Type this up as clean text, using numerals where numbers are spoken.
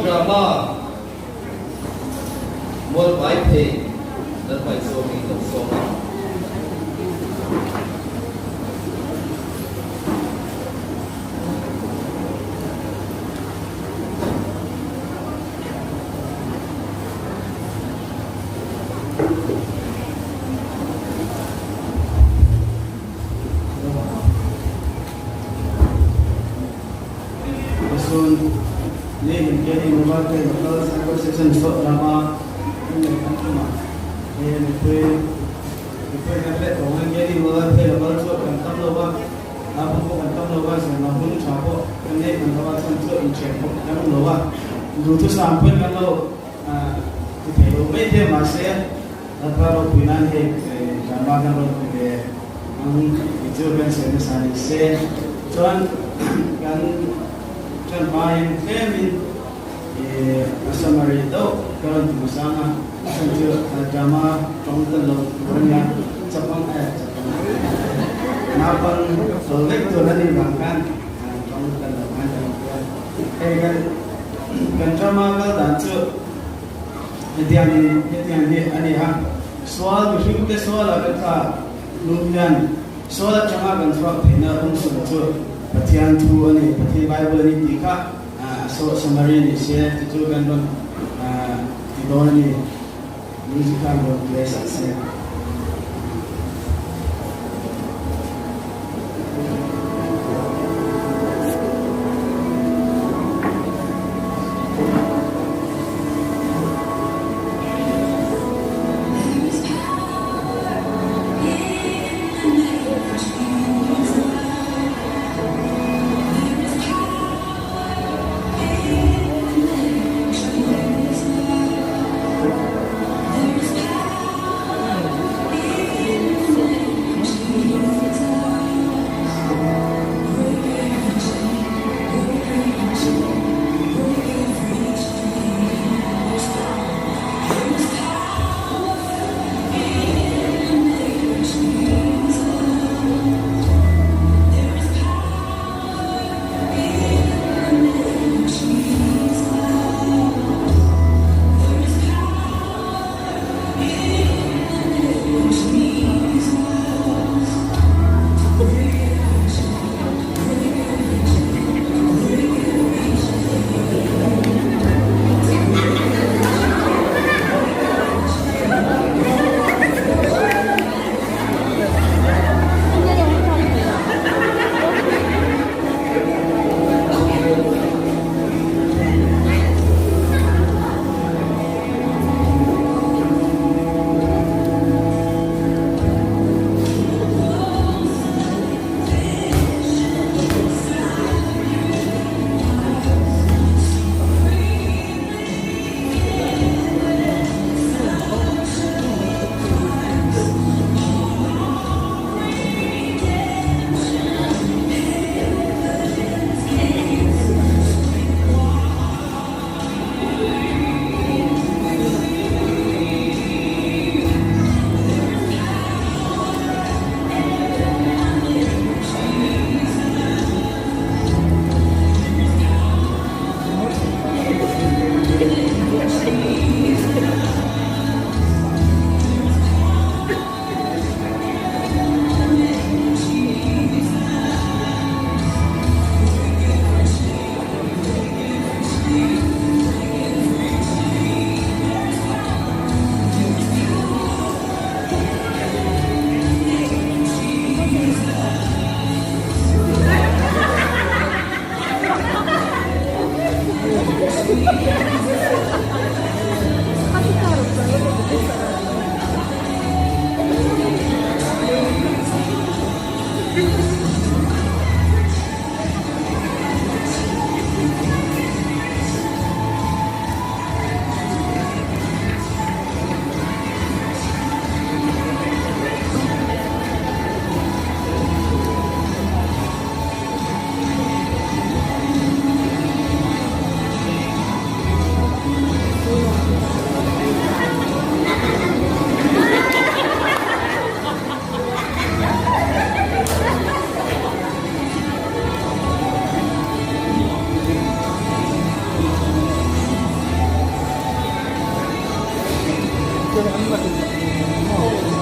Drama Mualvaiphei Lalhmaichawmi lo sawm ang. Pasun ni min ke ni mobile te local cyber section so drama kan nei kan tuma he mipui mipui kan let tawng an ke ni mobile te local chu kan tam lo va a pawh pawh kan tam lo va zirna hun tha pawh kan nei kan lo va chuan chu inchhek pawh kan awm lo va duhthusam pawhin kan lo ti thei lo mai te mahse Lalpa ropui nan hei drama kan rawn ti ve ang tih chu kan sawi nasa ni se chuan kan ṭan hmain tlemin a summary deuh ka rawn ti hmasa ang a, a chhan chu drama ṭawng tel lo tur a nia, chapang eh chapang naupang chawl vek tur a nih vang khan ṭawng tel lo khan kan ti a, hei kan kan drama kal dan chu. Hetiangin hetiang hi a ni a, sual mihringte suala kan tla hnu hian sual atanga kan chhuak theihna awmchhun chu Pathian thu a ni, Pathian Bible a ni tih kha a summary ni se ti chu kan rawn ti dawn a ni. Music khan rawn play sak se. An la hrilh maw?